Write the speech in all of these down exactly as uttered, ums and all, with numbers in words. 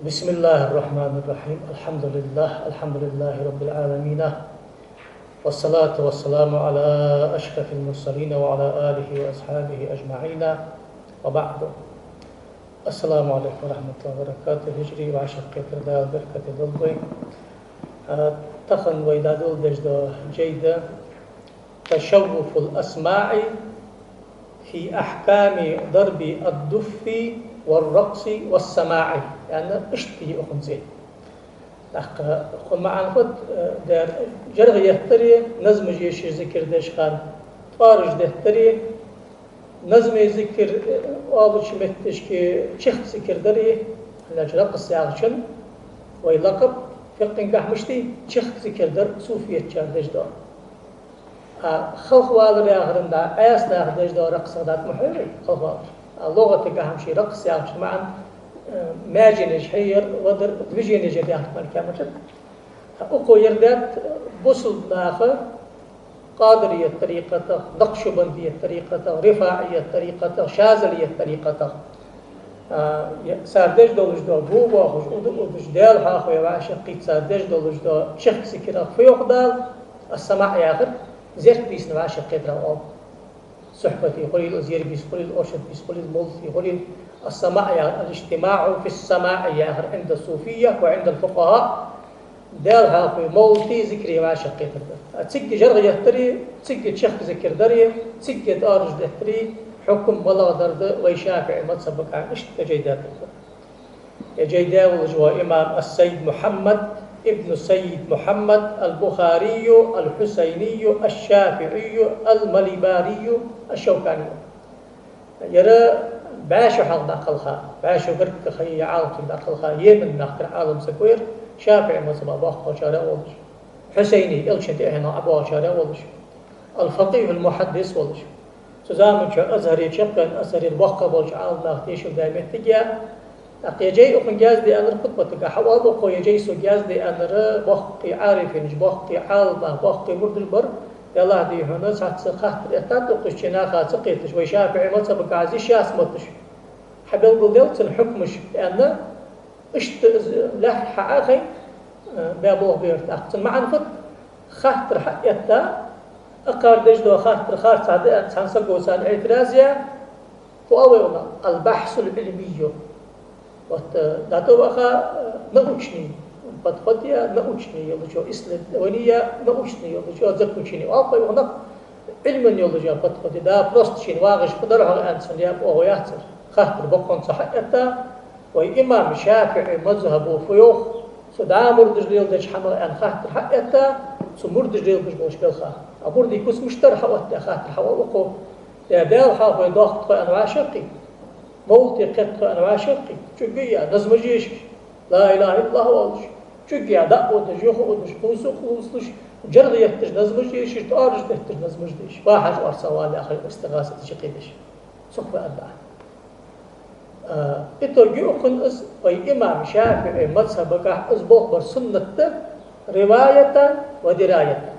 بسم الله الرحمن الرحيم. الحمد لله، الحمد لله رب العالمين. والصلاة والسلام على أشرف المرسلين وعلى آله وأصحابه أجمعين. وبعد. السلام عليكم ورحمة الله وبركاته. Хьажарий, вӀашагӀкхетар Дала беркате долда вай. А, тахан вай дӀадоладеш дола жай да تشوف الأسماع في أحكام ضرب الدف والرقص والسماع. ЯӀни, иштта я укхун цӀи. ТӀаккха укхун маӀан фуд, э, дер, жаргӀа еттари, назмаш ешаш зикар деш хана тӀоараш деттари, назмий зикар, э, оалача метташка чехка зикар дари, хӀана аьлча ракъс яхачун вай лакъаб фикъхӀагахьа мишта я, чехка зикар дар суфиятчар деш дола. А халхавалар яхар да, Ӏаьса наха деш дола ракъсах дац ма хьой вай, халхавалар. А лугӀатагахьа-м ший ракъс яхачун маӀан, э, маьженаш хьеяр, вадар, движенеш яр яхар мара кхы ма дац. Укхо ер даьд бусалба наха Къадирият тӀарикъатах, Накъшбандият тӀарикъатах, РифаӀият тӀарикъатах, Шазалият тӀарикъатах. А, е-, цар деш долаш дола, бу боахаш, уда удаш, Даьла хьоахаве вӀашагӀкхийтта цар деш долаш дола чехка зикарах фу йоах Дала, ас-самаӀ яхар, зерат бийсан вӀашагӀкхетарах оал. Сухьбатий хургйолаш, зерат бийса хургйолаш, оршот бийса хургйолаш, мовлатий хургйолаш, ас-самаӀ яхар, الاجتماع في السماع яхар عند الصوفية وعند الفقهاء. Даьла хьоахаве, мовлатий, зикарий вӀашагӀкхетар да. А цига жаргӀа еттари, цига чехка зикар дари, цига тӀоараш деттари хьукам малагӀдар да вай ШафиӀий мазхӀабагахьа, иштта жай даьд укхо. Ер жай даь волаш ва имам ас-Саййид Мухьаммад ибн Саййид Мухьаммад ал-Бухарий ал-Хьусайний аш-ШафиӀий ал-Малибарий аш-Шавканий. Ер бӀаь шу хьалха дӀакхелха, бӀаь шу гаргга ха йий Ӏаламцунга дӀакхелха, Йемен мехкара Ӏаламсаг ва ер, ШафиӀий мазхӀаба боккхагӀчарех волаш, Хьусайний, Элчан тӀехьенах ӀобоагӀачарех волаш, ал-факъихӀ ал-мухьаддис волаш. Цу заман чу Азхьаре чакхваьнна, Азхьарера боккхагӀа болча Ӏаламнаха тешал даь моттиг я. ТӀаккха ер жай укхунга язде аьннар хутбатагахьа, хьавоал укхо ер жай сога язде аьннар боккхий Ӏарифинаш, боккхий Ӏаламнах, боккхий мурдаш бар, Даьллахьа дийхьа хьона, цхьацца хаттар эттад укхаза, чу наха ца кхеташ, вай ШафиӀий мазхӀабагахьа из йиш яц мотташ. Хьабелгалдел цун хьукмаш аьнна, иштта из лаьрхӀа хьаӀахайна, э, баь болх бер тӀаккха. Цун маӀан фуд? Хаттар хьаэтта, акхар деш дола хаттар харцахьа да аьнна цхьан саго царна эӀтиразе, фу оал вай укхунах? Ал-бахьсул Ӏилмий. Вот, э, дӀатӀаваха, э, научный подход я, научный йолча, исследование научный йолча, заключение. Оал вай укхунах, Ӏилман йолча подход я, да, просто шийна вагӀаш фу дар хьогӀ аьнна цунна япа оагӀув яц ер. Хаттар боккъонца хьаэтта, вай имам ШафиӀий мазхӀабо фу йоах, цу дӀа мурдаш леладеча хӀамах аьнна хаттар хьаэтта, цу мурдаш леладеш болча белха. А мурдий куц мишта дар хьаоттадаь хаттар хьавоал укхо. Е Даьла хьоахаве дохк тхо аьнна вӀашагӀкхийтта, мовлате кхетта тхо аьнна вӀашагӀкхийтта, чӀуг я, назмаш еш, ла илахӀа иллаллахӀ оалаш, чӀуг я, дӀа а одаш, юха а одаш, кхувса а кхувсалуш, жаргӀа етташ назмаш еш, тӀоараш детташ назмаш деш, вахьаш орцагӀвала яхаш, истигӀасат чакхдеш. Цох вай аргда. А, итоге укхун из вай имам ШафиӀий мазхӀабагахьа из болх бар суннат да, риваятан ва дираятан.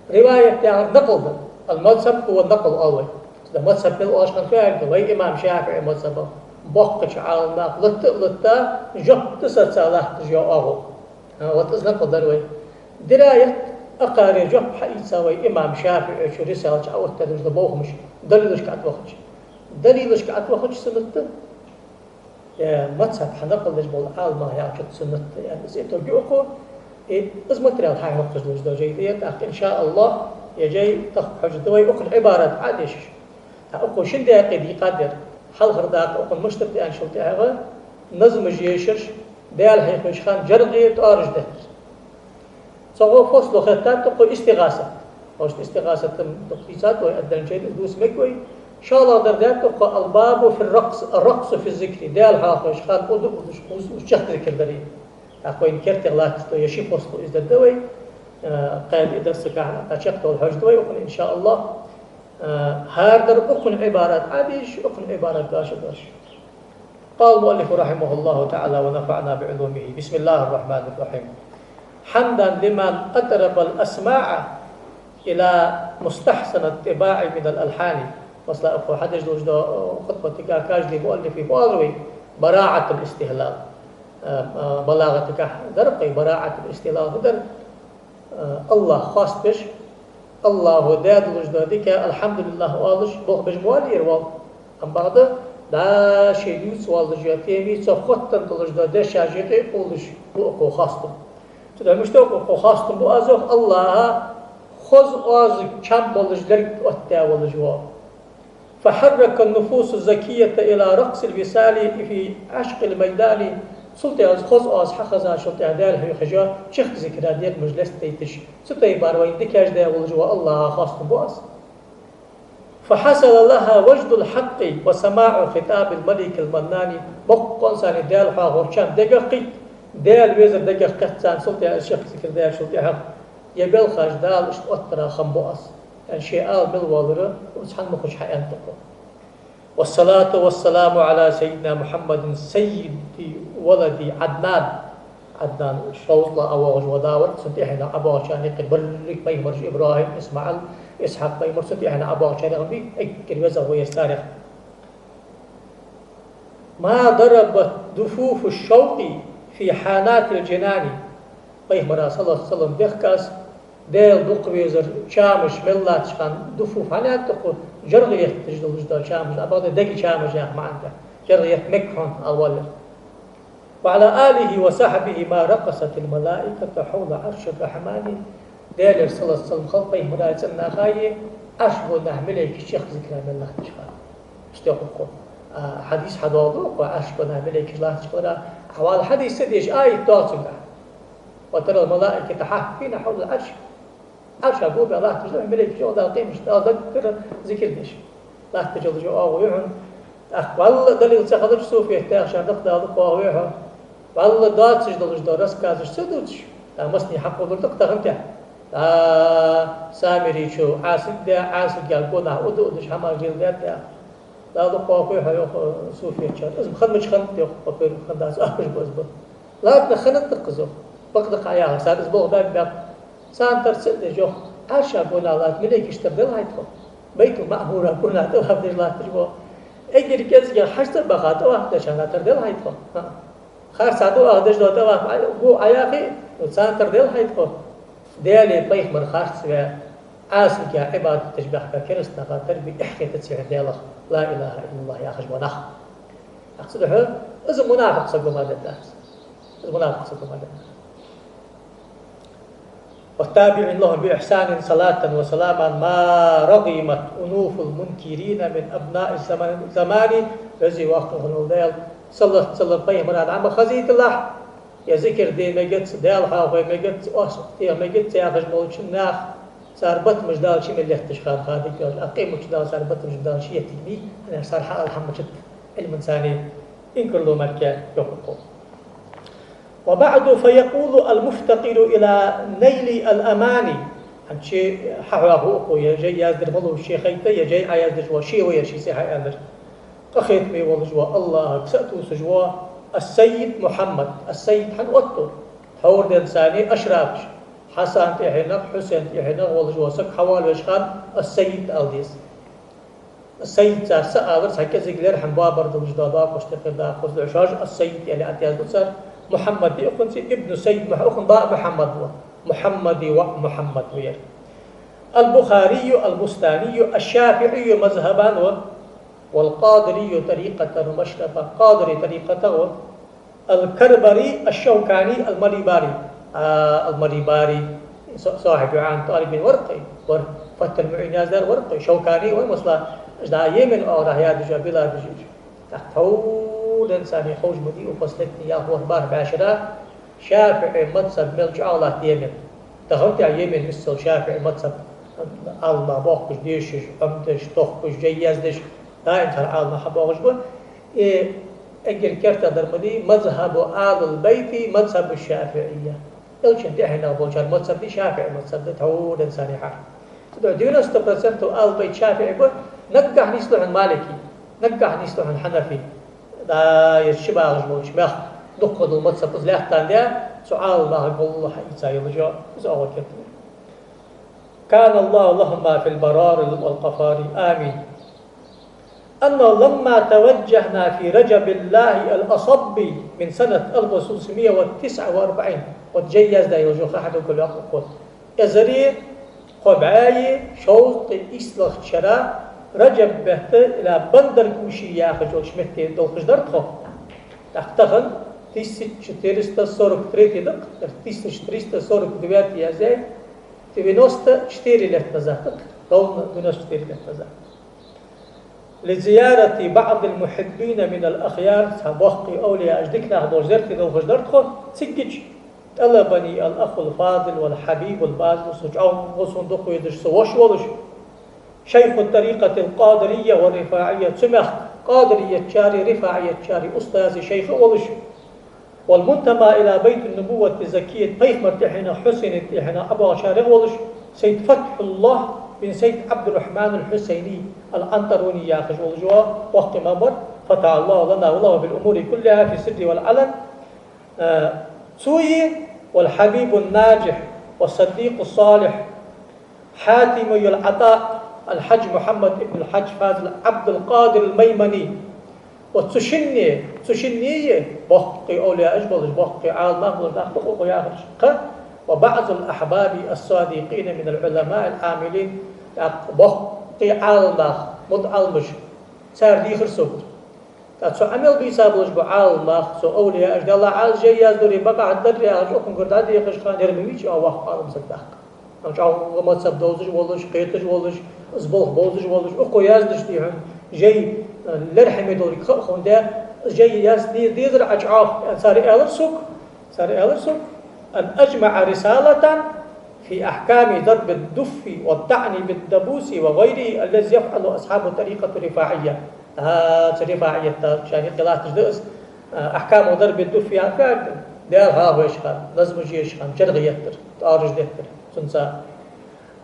Риваят яхар накъл да. Ал-мазхӀаб хӀува накъл оал вай. Цудухьа мазхӀаб мел оалаш хиннад фу яхилга да, вай имам ШафиӀий мазхӀаба боккхача Ӏаламнаха латта а латта, жоп да саца латташ йола оагӀув. А, вот из накъл дар вай. Дираят, акхаре жоп хьаийца вай имам ШафиӀийчо рисалача Ӏооттадаь долаш да бохамаш, далилашка тӀавахача. Далилашка тӀавахача суннат да. Е мазхӀаб хьанакъл деш бола Ӏаламнах яхачун суннат да, яӀни, из итог я укхо, и из материал хьахьокхаш долаш да жай да, тӀаккха, иншааллахӀ, е жай тӀаккха хьожаргда вай укхун Ӏибарат Ӏодешаш. ТӀаккха укхо шин даькъе дийкъад ер. Хьалхара дакъа укхун мишта да аьнначул тӀехьагӀа, назмаш ешараш, Даьла хьехавеш хана жаргӀе тӀоараш деттар. Цхьа гӀо фосло хеттад укхо истигӀасат. Хьовш, истигӀасат-м дукха дийцад вай, аддалчайна дувца мег вай. ШоллагӀдар даьд укхо: «Ал-бабу фир-ракъс, ар-ракъсу физ-зикри». Даьла хьоахавеш хана уда удаш, кхувса удаш чехка зикар дари. ТӀаккха вайна кертера латташ да, е ши фосло из дергда вай. Э, кхаьда и дарсагахьа, тӀаккха чакхдола хьожаргда вай укхун, иншааллахӀ. Э, хӀара дар укхун Ӏибарат Ӏодешаш, укхун Ӏибарат дош а дош. قال المؤلف رحمه الله تعالى ونفعنا بعلومه. بسم الله الرحمن الرحيم. حمدا لمن أطرب الأسماع إلى مستحسن الطباع من الألحان. Масала, укхо хьадеш долаш да, э, хутбатага каждый муаллиф фу оал вай, бараӀатул истихӀлал. а, а, балагӀатагахь дар-кх из, бараӀатул истилал дар, а, АллахӀ хоаставеш, АллахӀо даь долаш дола дика, алхьамдулиллахӀ оалаш, болх беш ма валлий ер вола. Амма бакъда, дӀа ше ювцаш воаллаш йола тема, цо хоттаденна долаш дола дешаш юкъе кхувлаш ва укхо хоастам. Цудухьа мишта ва укхо хоастам бу аз, йоах, АллахӀа хоза оаз чам болаш лерг оттадаь волаш ва. فحرك النفوس الزكية إلى رقص الوصال في عشق الميدان. Цул тӀехьа из хоза оаз хьахезачул тӀехьа Даьла хьоахавеш, чехка зикара декъамаш лестадайташ, цу тайпара вайна дикаш даь волаш ва АллахӀа хоастам бу аз. فحصل لها وجد الحق وسماع خطاب الملك المنان. Боккъонца Даьла хьоахавар чам дегах кхийтта, Даьла везар дегах кхет царна, цул тӀехьа из чехка зикар даьчул тӀехьа. Е белхаш Дала иштта оттадара хам бу аз. Яъни ше ала мел воаллар, цхьан мухача хьаэнтакхо. والصلاة والسلام على سيدنا محمد سيد ولد عدنان. Ӏаднан шовзткъа ла Ӏа воагӀаш вола да вар, цунна тӀехьенах Ӏа боагӀачарна юкъе берригаш пайхамараш: ИбрахӀим, ИсмаӀил, Исхьакъ пайхамар, цунна тӀехьенах Ӏа боагӀачарех бий, эггара везагӀа ва ер царех. ما ضربت دفوف الشوق في حانات الجنان. Пайхамара, саллаллахӀу Ӏалайхи ва саллам, дехка аз, Даьла дукха везар чамаш мел латтача хана, дуфуф хьан яхар да-кх, жаргӀа етташ долаш дола чамаш, а бакъда дега чамаш яха маӀан да. ЖаргӀа етта мег хьона ала воаллар. وعلى آله وصحبه ما رقصت الملائكة حول عرش الرحمن. Даьлера саллаллахӀу Ӏалайхи ва саллам хилда пайхамара, цӀен нахаи, Ӏарш гонахьа малейкаш чехка зикара мел латтача хана. Иштта йоах укхо. А, хьадис хьадоаладу укхо, Ӏарш гонахьа малейкаш латташ хилара. Хьавала хьадис ца деш, аят доагӀа цунгахь. وترى الملائكة حافين حول العرش. Ӏарша губа латташ да, малейкаш йола Дала къематдийнахьа Дала даггара зикар деш. Латташ йола оагӀув я хьона. ТӀаккха валла далил ца хилча, суфият тӀехьа шоана дакъа Дала дукха оагӀув я хьо. Валла доацаш долаш дола рассказаш ца дувцаш, тӀаккха массане хьакхоллар да-кх тахан тӀехьа. ТӀаккха Самирийчо Ӏасилг даь, Ӏасилга гонахьа уда-удаш хӀамаш леладаьд тӀаккха. Дала дукха оагӀув я хьо, йоах, суфиятчар. Из ма хиннача хиннад, йоах, папир хиннадац, ахкаш ба из ба. Ладно, хиннад-кх из, йоах. Бакъда-кх Ӏа яхар, цар из болх баьб-баьб. Царна тара ца а деш, йоах, Ӏарша гонахьа латта малейкаш тара делхьайт тхо. Байтул-МаӀмура гонахьа тӀаваф деш латташ ба. Эггара кӀезигагӀа хьажцӀа а баха тӀаваф дечарна тара делхьайт тхо. ХӀа. Харцахьа тӀаваф деш дола тӀаваф Ӏа-, гу Ӏа яхе, ну, царна тара делхьайт тхо. Даьлеи пайхамареи харцваь, Ӏасилга Ӏибадат деш баьхка кераста наха тара бе эхь хетац хьона Даьлах, لا إله إلا الله яхаш бола нах. ТӀаккха цудухьа из мунафикъ саг ма дергдац. Из мунафикъ саг ма дергдац. والتابعين لهم بإحسان صلاة وسلاما ما رغمت أنوف المنكرين من أبناء الزمان. Веза-воккха хинна вола Даьла, саллаллахӀу Ӏалайхи ва саллам, пайхамара дӀа ма хазийталахь, е зикар де мегац, Даьла хьоахаве мегац, оаш теха мегац яхаш болча наха цар батамаш Дала чу мел етташ хана хадиг йош, а къематдийнахьа Дала цар батамаш Дала чу еттаргдий, хӀана аьлча цар хьаала хӀама ма дац, Ӏилманца инкарло мара, йоах укхо. وبعد فيقول المفتقر إلى نيل الأماني. ХӀанз ше хьахьоахаву укхо, е жай яздар малув ше хайта, е жай Ӏояздеш вола ше ва ер, ший цӀи хьааьннар. Къахетаме волаш вола, АллахӀага са а тувсаш вола السيد محمد. السيد хӀана оттаду? Тхьовра денз царна ашрафаш, Хьасан тӀехьенах, Хьусен тӀехьенах волаш вола саг хьавоалавеча хана السيد ала деза. Сайид цар са алар, цхьа кӀезига лерхӀам боабар долаш дола доакъош тӀехьа да, хоза луш хьожа, ас-Сайид аьле а тӀаязду цар. Мухьаммад ди а хунци, ибну Сайид Мухь-, а хун ба Мухьаммад ва. Мухьаммади воӀ Мухьаммад ва ер. البخاري البستاني الشافعي مذهبا ва. والقادري طريقة ومشربا. Къадири тарикъата ва. الكربري الشوكاني المليباري. А, المليباري, со-, сахьиб ИӀанату ТӀалибин вар-кх, вар, Фатхьул МуӀин яздаьр вар-кх, Шовкани вар, масала, дӀа Йемен оагӀорахьа ядуж, Беларус. ТӀаккха тхьовра денз царна ховш ма дий, укхаза летта ялх-ворхӀ бархӀ бӀаь шера ШафиӀий мазхӀаб мел чӀоагӀа латт Йемен. Тахан тӀехьа Йемен миссел ШафиӀий мазхӀаб Ӏаламнах бохкаш, дешаш, Ӏомадеш, тохкаш, жай яздеш, даим цхьан Ӏаламнаха хьабоагӀаш ба. Э, эггара керта дар ма дий, مذهب آل البيت مذهب الشافعية. Элчан тӀехьенах болчар мазхӀаб дий, ШафиӀий мазхӀаб да, тхьовра денз царна хьа. Цудухьа девяносто процентов Алул-Байт ШафиӀий ба, наггахьа нийслу хьона Малики, наггахьа нийслу хьона Хьанафи. Да, ер ши багӀаш болча мехка дукха дола мазхӀаб из лаьттан де, цу Ӏаламнаха гӀолла хьаийца йолаш я, из оагӀув керта. كان الله لهم ما في البرار والقفار. آمين. أنه لما توجهنا في رجب الله الأصب من سنة ألف وثلاثمية وتسعة وأربعين, вот жай яздаь йолаш я, ха хьадоагӀа йоах укхо. Эзари кхо бӀаьи шовзткъеи ийслагӀча шера Раджаб бетта, ила Бандаркуши яхаш йолча метте долхаш дар тхо. ТӀаккха тахан тысяча четыреста сорок третий да-кх, тысяча триста сорок девятый яздаь, девяносто четыре лет назад да-кх, ровно девяносто четыре лет назад. لزيارة بعض المحبين من الأخيار, цхьа боккхий овлияаш, дика нах болча зерате долхаш дар тхо, цигача طلبني الأخ الفاضل والحبيب البازل, со чӀоагӀа сона дукха везаш, со воша волаш, شيخ الطريقة القادرية والرفاعية, цу мехка къадириятчареи рифаӀиятчареи устази, шайхи волаш, والمنتمى إلى بيت النبوة الزكية, пайхамара тӀехьенах, Хьусейна тӀехьенах ӀобоагӀачарех волаш, سيد فتح الله بن سيد عبد الرحمن الحسيني العنطروني яхаш волаш ва, воккха имам вар, فتح الله لنا وله بالأمور كلها في السر والعلن. Э, цуи, والحبيب الناجح والصديق الصالح حاتمي العطاء الحج محمد بن الحج فاضل عبد القادر الميمني. Вот цу шинне, цу шинне боккхий овлияаш болаш, боккхий Ӏаламнах болаш, нах ба-кх укхо яхараш. Кхы, وبعض الأحباب الصادقين من العلماء العاملين, тӀаккха боккхий Ӏаламнах, мутаӀаламаш, цар дийхар согара. ТӀаккха цу Ӏамал бийца болаш ба Ӏаламнах, цу овлияаш, Даьла Ӏаьлас жай яздора, бакъахьа дар яхаш, укхунгара дӀадехаш хана, ер ма вий чӀоагӀа воккха Ӏалам саг да-кх. Ам чӀоагӀа мазхӀаб довзаш волаш, кхеташ волаш, из болх бовзаш волаш, укхо яздеш дий хьона жай, э, лерхӀаме долга ха а ховндаь, жай яз де-, дезар Ӏа чӀоагӀа, цар аьлар сога, цар аьлар сога: أن أجمع رسالة في أحكام ضرب الدف والطعن بالدبوس وغيره الذي يفعله أصحاب الطريقة الرفاعية. А, цу рифаӀиятчарна юкъе латташ да из, а, أحكام ضرب الدف яхар, Даьла хьоахавеш хана, назмаш еш хана, жӀаргӀа еттар, тӀоараш деттар, цунца.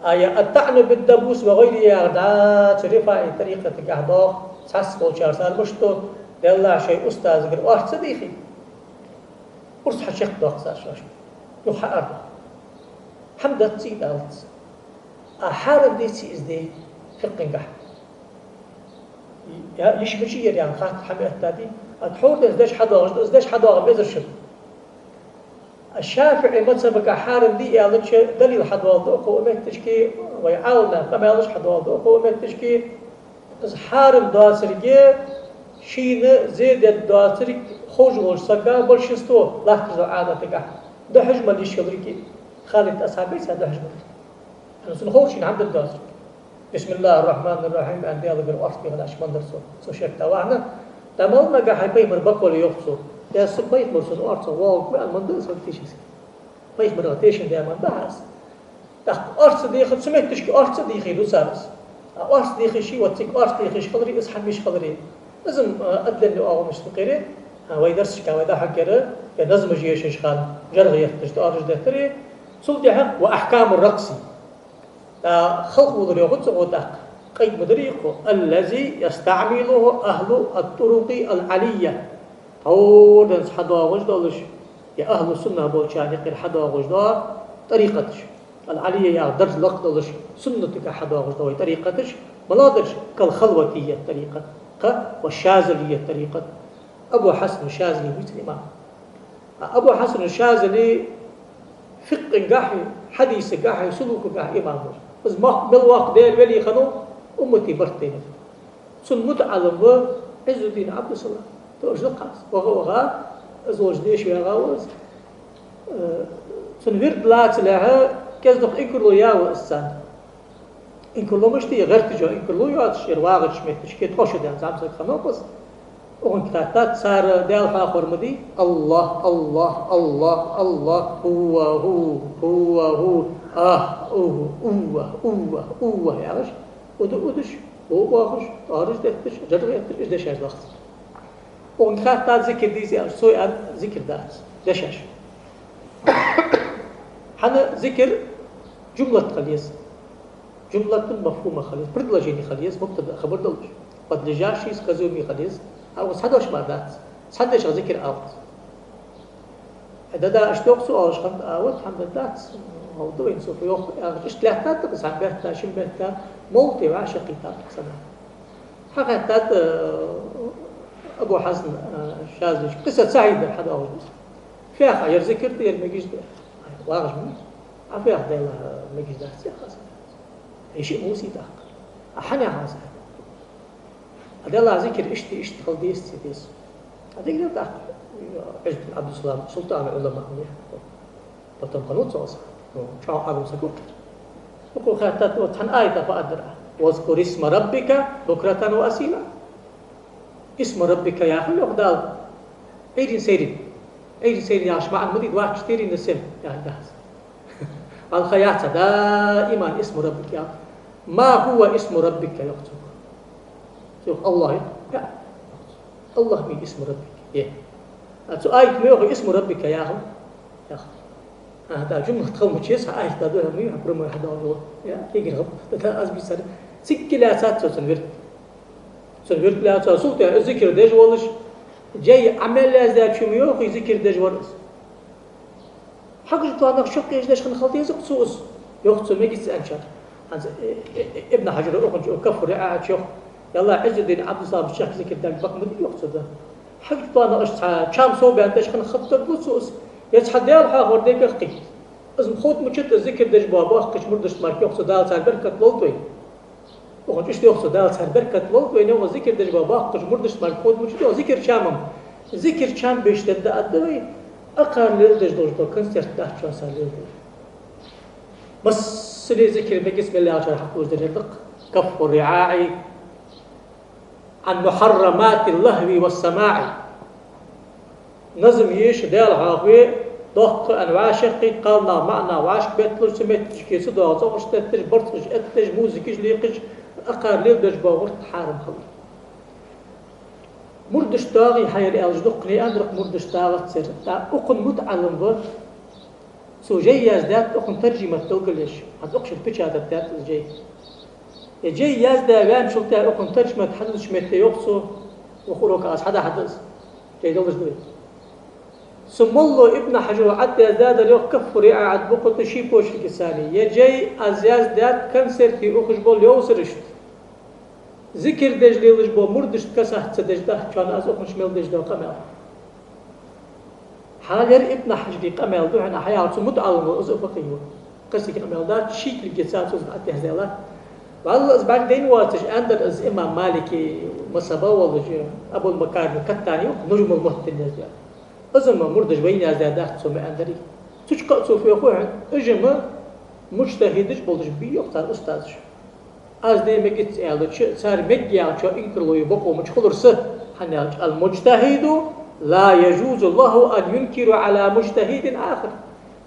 А, я الطعن بالدبوس وغيره яхар, да, цу рифаӀи тӀарикъатагахьа доагӀа, цхьацца болчар цар мишта ду, деллахь, шоай устазагара орц ца дийхе, урс хьачакхдоаккх цар шоашта. Юха хьаара. ХӀама дац цӀий далац. А хьарам деций из де фикъхӀагахьа? Я, йиш мичай ер яхаш хаттар хьаэттадий? А тхьовра денз деш хьадоагӀаш да, из деш хьадоагӀа безар шуга. А ШафиӀий мазхӀабагахьа хьарам дий аьлча, далил хьадоаладу укхо метташка, вай Ӏаламнаьха къамаьлаш хьадоаладу укхо метташка. Из хьарам доацилга, шийна зе дергдоацилга ховш волча сага большинство латташ дола Ӏадатагахьа. Духьажа мала йиш йолга, Халид асхьабаца духьажа мала. Цунна ховш шийна хӀама дергдоацилга. بسم الله الرحمن الرحيم аьнна, Даьлагара орц бехаш мара дар цо. Цо шек тӀа вахана, дӀа мала нагахьа пайхамар бакъвала йоах цо. Даьла, со пайхамар сона орцагӀа воагӀаргва аьнна мара дар из фактически. Пайхамарах тешам бе мара дар из. ТӀаккха орц дехар, цу метташка орц дийхар ду цар из. А орц дехаш, вот цига орц дехаш хилари, из хӀама йиш хилари. Из-м, а, отдельни оагӀонаш да-кх ераш, а, вай дарсашка вай дӀахьоргьяр, е назмаш ешаш хана, жӀаргӀа етташ, тӀоараш деттари. Цул тӀехьа وأحكام الرقص. ТӀаккха халхавалар йоах цо тӀаккха. Къайд ма дарий укхо: الذي يستعمله أهل الطرق العلية. Тхьовра денз хьадоагӀаш долаш, е ахӀлу сунна болчарна юкъера хьадоагӀаш дола тӀарикъаташ. Ал-Ӏалийя яха дарж лакхдалаш, суннатагахьа хьадоагӀаш дола тӀарикъаташ, малагӀдараш: кал-Халватийя тӀарикъат, кхы ва Шазалийя тӀарикъат. Абу Хьасан Шазали вуй цун имам. А Абу Хьасан Шазали фикъхӀагахьеи, хьадисагахьеи, сулукагахьеи имам вар. Из мохк мел воккха Даьла вели хиннав, уммата барт тайнав. Цун мутаӀалим ва Ӏиззуддин Ӏабдуссалам. Тоже да-кх из. ВагӀа-вагӀа, из волча деша ваьгӀа ва из. Э, цун вирд лацалехьа, кӀезиг-дукха инкарло яь ва из царна. Инкарло мишта я, гӀерташ йола инкарло йоацаш, ер вагӀача метташка тхо шу даьнна зӀамсаг хиннав-кх из. Укхунга хаттад цар, Даьла хьоахавар ма дий: АллахӀ, АллахӀ, АллахӀ, АллахӀ, ХӀува, ХӀу, ХӀува, ХӀу, АхӀ, УхӀ, УввахӀ, УввахӀ, УввахӀ яхаш, уда удаш, бо боахаш, тӀоараш детташ, жӀаргӀа етташ, уж дешаш лоац. Укхунга хаттад зикр дий из аьлча, цо аьннад: зикр дац, дешаш. ХӀана? Зикр жумлат хила еза. Жумлатун мафхӀума хила еза, предложени хила еза, мубтада хабар долаш. Подлежащий, сказуемый хила еза. А укхаза цхьа дош мара дац. Цхьан дешах зикр алац. Э, да, да, иштта йоах цо оалаш хиннад, а вот хӀама дац, хӀама да вайна цо фу йоах, яхаш, иштта лаьттад-кх из цхьан бетта, шин бетта, молла тӀа вӀашагӀкхийттад-кх из цхьа нах. Хьахаьттад, э, Абу Хьасан, э, Шазалийс, къиссат сахьихь да, хьадоагӀаш да. Фу йоах, ер зикр да, ер мегаш да. ВагӀаш ма вий. Хьа фу йоах, Даьллахь, мегаш дац, йоах аз. Ер шиъ мо сий тӀаккха. А хьан яхьас? А Даьллахь зикр иштта, иштта хила деза, ца деза. А дика да тӀаккха. Ӏиззуддин Ӏабдуссалам, султӀан Ӏулама, ма яхар. Потом хиннав цо из. Ну, чӀоагӀа Ӏалам саг ва. Укхо хаьттад, вот цхьан аята фу аргдар: «واذكر اسم ربك بكرة وأصيلا». «Исму Раббика» яхар, йоах Дала, Ӏуйрийна, сайрийна. Ӏуйрийна, сайрийна яхача маӀан ма дий, двадцать четыре на семь яхар да из. Валла ха яц, даим «Исму Раббика» яхар. «ما هو اسم ربك» йоах цо. Цо йоах: «АллахӀ я». Я. «АллахӀ ма йий اسم ربك». Я. А цу аята ма йоахий «Исму Раббика» яхар? Яхар. А, да, жумлахь тхалмачес, хьа аята да, ма йоахий, прямой хьадоагӀа. Я, кегир гӀаб. Да, да, аз бийцар. Цига лаьцад цо цун вирд. Цун вирд лаьцад, султӀа из зикр деш волаш, жай Ӏамал яздаьчо ма йоахий, зикр деш вар из. Хьагуча планах чакхъяьлча деш хинна хила деза-кх цо из, йоах цо, мегаш ца аьнначоа. ХӀанз, э, э, э, Ибн Хьажара укханча «Каффу риӀаӀ» чу йоах: «Ялла, Ӏиззуддин Ӏабдуссалам чехка зикр даьнна бакъ ма дий», йоах цо, да. Хьагуча планах аш цхьа чам совбаьнна деш хинна хаттар да цо из. Е цхьа Даьла хьоахавар дегах кхийтта. Из ма ховда мичад, из зикр деш бола боккхийча мурдашта мара, йоах цо, Дала царна беркат лолда вай. Укханча иштта йоах цо: Дала царна беркат лолда вай, йоах, зикр деш бола боккхийча мурдашта мара ховда мичад, йоах, зикр чам ма. Зикр чам беш дергда, аргда вай, акхар леладеш долаш дола концерт дац шоана са леладер. Массане зикр мегаш мел яхачар хьакхувш дерг да-кх: «كف الرعاع عن محرمات اللهو والسماع». Назам еш, Даьла хьоахаве, доккха аьнна вӀашагӀкхийтта, кхалнах, маӀанах вӀашагӀбетталуш, цу метташка ца доагӀа цӀогӀараш тетташ, барзкъаш этташ, музыкаш лекхаш, акхар леладеш бола гӀулакх хьарам хилар. Мурдашта доагӀий хьа ер, аьлча, дуккхане аьннадар-кх, мурдашта доагӀац ер. ТӀаккха укхун мутаӀаллим ва, цо жай яздаьд укхун таржамат белгалъеш, хӀанз укх чура печатать даьд из жай. Е жай яздаь ваьнначул тӀехьагӀа укхун таржамат хьадузача метте йоах цо, укх урока аз хьадахьаргда из, жай долаш да вай. Цу молло Ибн Хьажара Ӏад яздаьдар, йоах, «Каффу риӀаӀ» Ӏад букъа тӀа ший почерка санна. Е жай аз яздаьд концерте ухаш бола йовсарашта. Зикр деш лелаш бола мурдашта касахь ца деш дац шоана аз укхунца мел деш дола къамаьл. Хьалха ер Ибн Хьажара къамаьл да хьона, хьаяхар цу мутаӀаллим ва, из а факъихӀ ва. Кхы цига къамаьл дац, ший кулгаца цо из Ӏад яздаьлар. Валла, из бӀаргадайна воацаш аьннадар из имам Малика мазхӀаба волаш, Абул-Макарим Каттани ва-кх, «Нажмул-МуттахӀин» яздаьр. Из-м мурдаша вайна яздаь дац, цо ма аьннадарий. Цу чу кхы а цо фу йоах хой хьона, уж-м муджтахӀидаш болаш ба, йоах, цар устазаш. Аз де мегац аьлча, цар мег яхачоа инкарло е бокъо мича хулар са, хӀана аьлча: «المجتهد لا يجوز له أن ينكر على مجتهد آخر».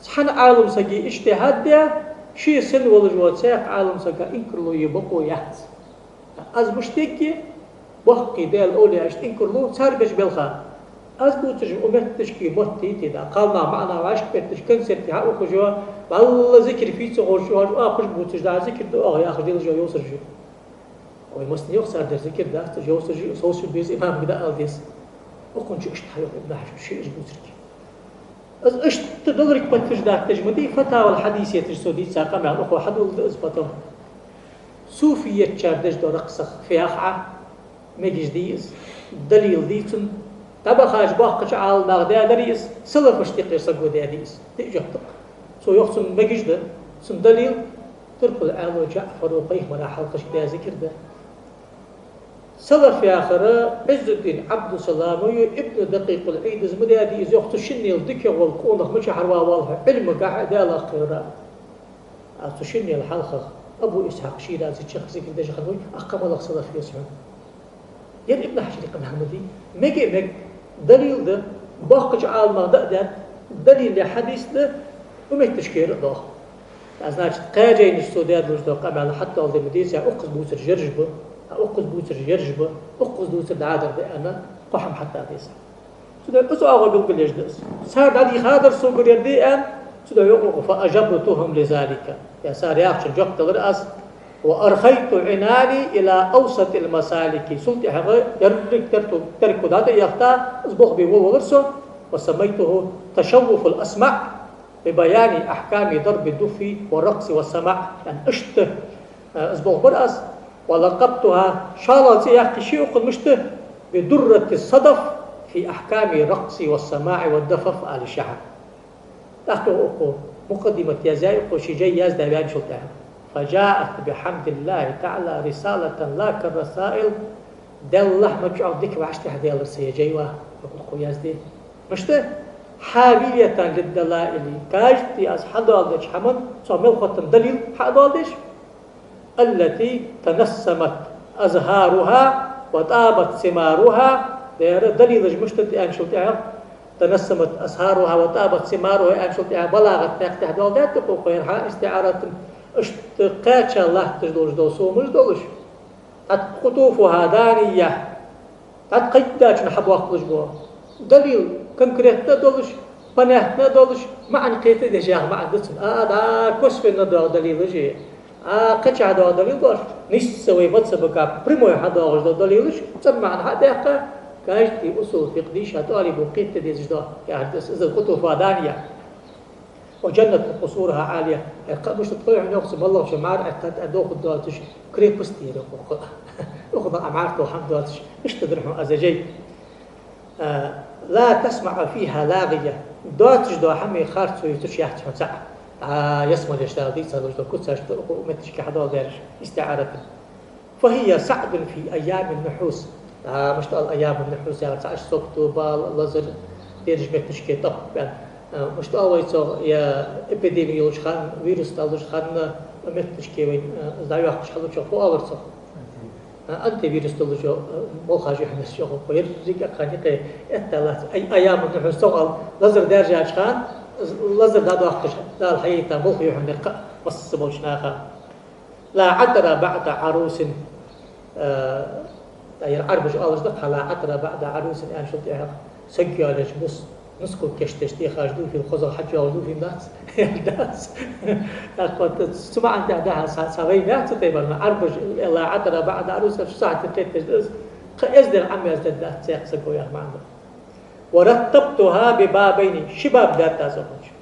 Цхьан Ӏалам сага ижтихӀад даь, ше санна волаш вола цхьаькха Ӏалам сага инкарло е бокъо яц. Аз мишта ергья, боккхий Даьла овлияашта инкарло, цар беча балха. Аз бувцаш укх метташка мотт йийтта, кхалнах, маӀанах вӀашагӀбетташ, концерте хьаухаш йола, валла, зикр фу я ца ховш, оаха бувцаш да, зикр да оаха яхаш лелаш йола йовсараш я. Вай массане йоах, цар дар зикр дац, уж йовсараш я, совсем беза имамага дӀаала деза. Укхунца иштта хьайоах Ибн Хьажара, ше уж бувцарга. Из иштта долга подтверждать деш ма дий, «Фатавал-Хьадисия» тӀа цо дийца къамаьл, укхо хьадоаладу из потом. Суфиятчар деш дола ракъсах фу йоах Ӏа, мегаш дий из, далил дий цун, дӀабахача боккхача Ӏаламнаха даьдарий из, салафашта юкъера саго даьдий из. Диъ жоп да-кх. Цо йоах, цун мегаш да, цун далил: турпал Ӏаьлас ДжаӀфара пайхамара хьалхашка даь зикр да. Салаф яхар Ӏиззуддин Ӏабдуссаламо а, Ибн Дакъикъул-Ӏийдо а ма даьдий из, йоах, цу шиннел дикагӀа вола къонах мичахьара вале а, Ӏилмагахьа а, Даьлах кхерара а. Цу шиннел хьалхагӀа Абу Исхьакъ Ширази чехка зикр деш хиннав, аккха малагӀа салаф веза хьона? Ер Ибн Хьажара къамаьл ма дий. Мега а мег, далил да, боккхача Ӏаламнаха дӀа а даьд, далил я, хьадис да, укх метташкара а доагӀа. А, значит, кхаь жайнаш цо даь долаш дола къамаьл хьатӀадоаладе ма деза, укхаза бувцараш ераш ба, а укхаза бувцараш ераш ба, укхаза дувцар дӀадар да аьнна, кхо хӀама хьатӀадаь деза. Цудухьа из оагӀув белгалъеш да из. Цар дӀадийхадар согара ер да аьнна, цудухьа йоах укхо: «فأجبتهم لذلك». Е цар яхачунна жоп делар аз. «وأرخيت عناني إلى أوسط المسالك». СултӀехьагӀа еррига терко, терко дӀатӀа а яхийта, из болх бе волавелар со. «وسميته تشوف الأسماع ببيان أحكام ضرب الدف والرقص والسماع». Яъни иштта, э, из болх бир аз. ولقبتها, шоллагӀа цӀи яьккхай ший укхун мишта, بدرة الصدف في أحكام الرقص والسماع والدفف, аьле шийх. ТӀаккха укхо мукъаддимат язъяьй, укхо ший жай яздаь ваьнначул тӀехьагӀа. فجاءت بحمد الله تعالى رسالة لا كالرسائل, Даьллахь, ма чӀоагӀа дика вӀаштӀехьадаьлар са ер жай, ва, укхо яздаьд. Мишта? حاوية للدلائل, каждый аз хьадоаладеча хӀаман, цох мел хоттаденна далил хьадоаладеш. التي تنسمت أزهارها وطابت ثمارها, дера далилаш мишта да аьнначул тӀехьагӀа, تنسمت أزهارها وطابت ثمارها аьнначул тӀехьагӀа, балагӀат наькъа тӀа доаладаьд укхо ер хьа истиӀарат, иштта кхаьча латташ долаш дола сомаш долаш. ТӀаккха قطوفها دانية, ТӀаккха кхыйола чун хьабоаккхалуш ба. Далил конкретно долаш, понятно долаш, маӀан кхетадеш яха маӀан да цун. А, да, косвенно доагӀа далилаш, а, кхычахьа доагӀа далил доацаш, нийсса вай мазхӀабага прямой хьадоагӀаш дола далилаш, цун маӀан хьадаьккха, каждый усул фикъхӀ дийша тӀалибо кхета дезаш да, яхар да из, из قطوفها دانية. وجنت قصورها عالية. Э, кхы мишта да хьона, йоах цо, моллагӀча мӀара Ӏоттад а дохуд доацаш, крепость дийра укхо. Укхунах а мӀарто хӀама доацаш, иштта дар хьона аз жай. Э, لا تسمع فيها لاغية. Доацаш дола хӀама харцо ювцаш яц хьона цаӀ. А, ялсмалеш Дала дийцалуш дола куцаш да укхо метташка хьадоаладаьраш истиӀарата. فهي سعد في أيام النحوس. А, мишта оал أيام النحوس, яхар цхьа аш сокто бала, лазар, дерригаш метташка тӀаппа баьнна. А, мишта оал вай цох, я эпидеми йолча хана, вирус долча хана, метташка вай, а, дӀайоаккхаш хьалучох фу оалар цох? А, антивирус долчо, а, молхаш юхьанарчох, еррига а хана юкъе этта лац. Ай, أيام النحوس цох оал, лазар даьржача хана, лазар дӀадоаккхаш, Дала хьаяйта молха юхьанар кхы а, масса болча наха. لا عطر بعد عروس. Э, ер Ӏарбаша оалаш да-кх, لا عطر بعد عروس аьнначул тӀехьагӀа, саг йоалаеш нус, нускал кийчдеш техаш дувфийла хозагӀа хьачуйоагӀаш дувфийла дац, аьле дац. ТӀаккха вот цу маӀан тӀа да хьа, са, са вай яц цу тайпара, Ӏарбаша, لا عطر بعد عروس, цу сахьате кхетадеш да из, кхы эздел Ӏомаяздаь дац цхьаккха саго яха маӀан да. ورتبتها ببابين, ши баб даьд аз укхунча.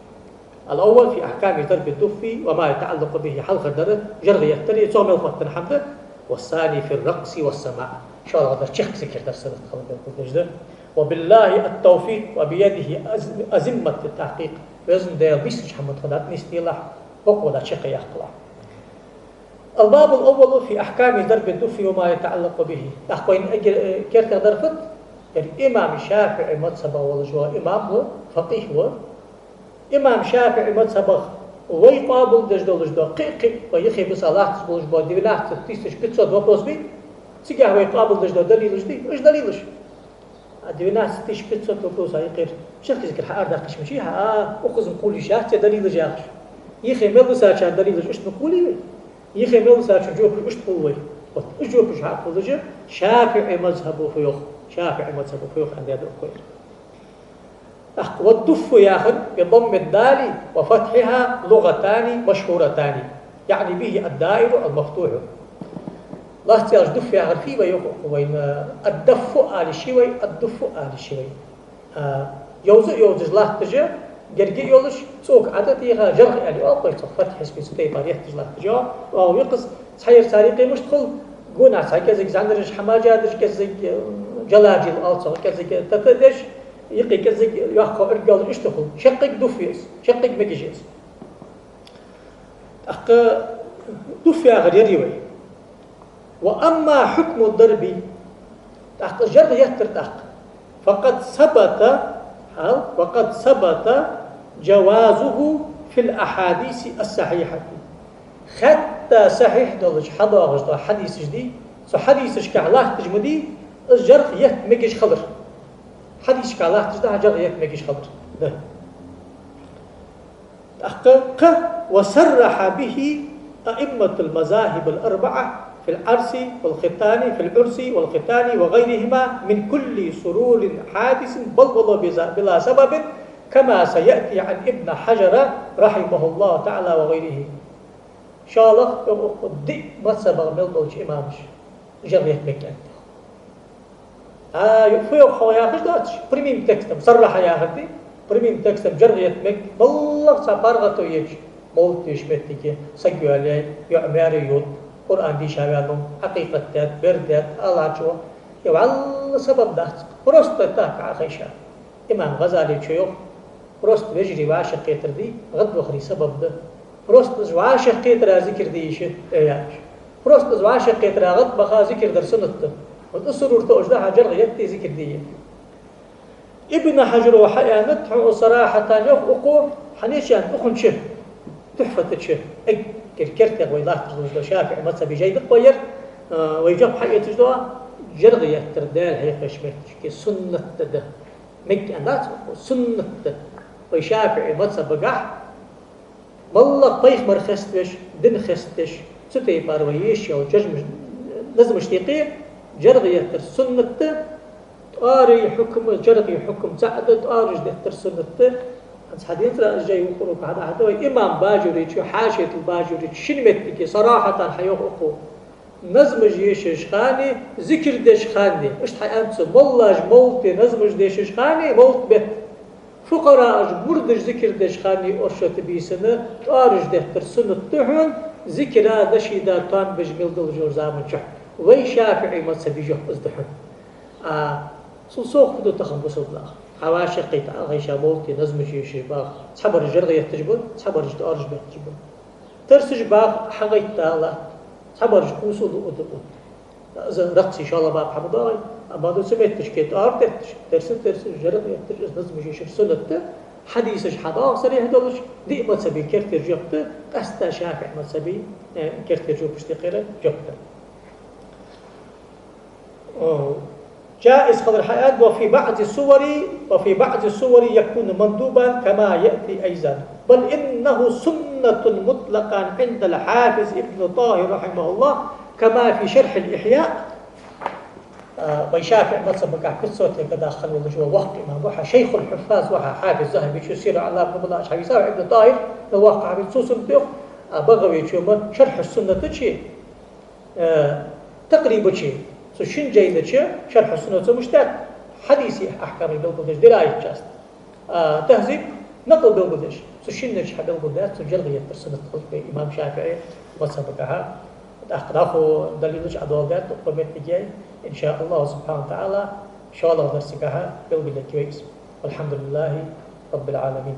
الأول في أحكام ضرب الدف وما يتعلق به, хьалхардар жӀаргӀа еттар, цох мел хоттаденна хӀама да, والثاني في الرقص والسماع, шоллагӀдар чехка зикар дар санна хила белгалдеш да. وبالله التوفيق وبيده أز-, أزمة التحقيق. Везан Даьла, нийсача хӀаман тӀа нийсделахь, бокъо да чакхъяккхалахь. الباب الأول في أحكام ضرب الدف وما يتعلق به. ТӀаккха вайна эггара, э, кертера дар фуд? Ер имам ШафиӀий мазхӀабах волаш вола имам ва, факъихӀ ва. Имам ШафиӀий мазхӀабах вай къоабалдеш долаш дола, кхы, кхы, вай юхе биса латташ болаш бола двенадцать тысяч пятьсот вопрос бий, цигахь вай къоабалдеш дола далилаш дий, уж далилаш. А двенадцать тысяч пятьсот вопроса юкъера чехка зикар хьаарадаккхаш ма дий хьа, а, укхаза кхувла йиш яц е далилаш яхаш. Юхе мел бисачарна далилаш иштта ма кхувлий вай? Юхе мел бисачун жопаш иштта кхувл вай? Вот, уж жопаш хьа а кхувлаш, ШафиӀий мазхӀабо фу йоах, ШафиӀий мазхӀабо фу йоах аьнна даьд укхо ер. ТӀаккха والدف яхар بضم الدال وفتحها لغتان مشهورتان، يعني به الدائر المفتوح. Лац яхаш дуф яхар фу я вай, йоах укхо вайна, الدف ала йиш я вай, الدف ала йиш я вай. А, йовза а йовзаш латташ, герга а йолаш, цӀока Ӏо а тӀатеха, жӀаргӀа аьле оал-кх вай цох, фатхьа хьисапе цу тайпара етташ латташ. Оал укхаза, цхьа ер цар юкъе мишта хул, гонахьа цхьа кӀезига зӀанараша хьамажа а деш, кӀезига, э, жалажил оал цох, кӀезига тата а деш, юкъе кӀезига йоккха Ӏург йолаш, иштта хул. Шаккхе а дуф я из, шаккхе а мегаш я из. ТӀаккха дуф яхар ер я вай. وأما حكم الضرب, тӀаккха жӀаргӀа еттар тӀаккха, فقد ثبت, хьал, وقد ثبت جوازه في الأحاديث الصحيحة. Хатта сахьихь долаш хьадоагӀаш дола хьадисаш дий, цу хьадисашкахь латташ ма дий, из жӀаргӀа етта мегаш хилар. Хьадисашкахь латташ да хьа жӀаргӀа етта мегаш хилар. Да. ТӀаккха, кхы, وصرح به أئمة المذاهب الأربعة في العرس والختان، في العرس والختان وغيرهما من كل سرور حادث، بل ولو بذا-، بلا سبب، كما سيأتي عن ابن حجر رحمه الله تعالى وغيره. ШоллагӀа, укх диъ мазхӀабах мел болча имамаша жӀаргӀа етта мег аьннад. А, фу йоах хьо яхаш доацаш, прямым текстом, صرح яхар дий, прямым текстом жӀаргӀа етта мег, моллагӀа цхьа паргӀато еча, мовлат деш моттиге, саг йоалаяьй, йоӀ маьре йода, Къуръан дийша ваьннав, Ӏакъикъат даьд, бер даьд, алачо, е валла сабаб дац. Просто так Ӏа хайша. Имам ГӀазале чу йоах, просто вежарий вӀашагӀкхетар дий, гӀадвахара сабаб да. Просто из вӀашагӀкхетара зикар де йиш я, э, яхаш. Просто из вӀашагӀкхетара гӀадбаха зикар дар суннат да. Вот из сурурта уж да хьа жаргӀа етте, зикар де етте. Ибн Хьажара хьааьннад, хьона сарахьатан йоах укхо, хьанечан укхун чу, Тухьфата чу, эггара кертера вай латташ долаш да ШафиӀий мазхӀаба жай да-кх вай ер, а, вай жоп хьаэцаш да, жаргӀа еттар Даьла хьехача метташка суннат да. Мег аьннадац укхо, суннат да. Вай ШафиӀий мазхӀабагахь, моллагӀа пайхамар хеставеш, дин хеставеш, цу тайпара вай ешаш йола жожмаш-, назмаш тӀехьа жаргӀа еттар суннат да, тӀоарий хьукма, жаргӀий хьукма цаӀ да, тӀоараш деттар суннат да. ХӀанз хьадийцар аз жай вукхо хьадахьа да, вай имам Бажуречо, хьашиятал Бажуречо шин меттиге сарахьатан хьайоах укхо. Назмаш ешаш хана, зикар деш хана, иштта хьаьннад цо, моллаш мовлате назмаш дешаш хана, мовлат бетта. Фукъарааш, мурдаш зикар деш хана оршота бийсана, тӀоараш деттар суннат да хьона, зикара дешаш да тоам беш мел долча заман чухь. Вай ШафиӀий мазхӀаба жоп из да хьона. А цул совгӀа фу да тахан бусалба наха? Хьа вӀашагӀкхийтта Ӏа хайша мовлате назмаш ешаш баха. Цхьабараш жаргӀа етташ ба, цхьабараш тӀоараш бетташ ба. Тарсаш баха хьагӀайтта латт, цхьабараш кхувсалу уда ут. Из ракхце шоллагӀа баха хӀама доагӀий, амма да цу метташка тӀоара тетташ, тарсаш, тарсаш, жаргӀа етташ, из назмаш ешар суннат да, хьадисаш хьадоагӀа сарихьа долаш, диъ мазхӀаба кертера жоп да, къаьстта ШафиӀий мазхӀаба, э, кертера жопашта юкъера жоп да. О, جائز хилар хьааьннад, وفي بعض الصور، وفي بعض الصور يكون مندوبا كما يأتي أيضا. بل إنه سنة مطلقا عند الحافظ ابن طاهر رحمه الله كما في شرح الإحياء. А, вай ШафиӀий мазхӀабагахь пятьсот лет гӀаддаха хинна волаш вола воккха имам ва хьа, шайхул-хьуффаз ва хьа, Хьафиз ЗахӀабечо Сиру Ӏалам Нубалаъ чу хьавийцав Ибн ТӀахӀир, мел воккха хьафиз, цо суннат йоах, а БагӀавечо-м Шархьу-Суннат чу, э, Такъриб чу, цу шин жайна чу, Шархьу-Суннат цо мишта даьд, хьадиса ахькамаш белгалдеш, дираят часть, а, Тахьзиб, накъл белгалдеш, цу шинна чу хьабелгалдаьд цун жаргӀа еттар суннат хилар имам ШафиӀий мазхӀабагахьа. ТӀаккха дӀахо далилаш Ӏодоаладаьд укх метте, إن شاء الله سبحانه وتعالى, шоллагӀча дарсагахьа белгалъергья вай из. والحمد لله رب العالمين.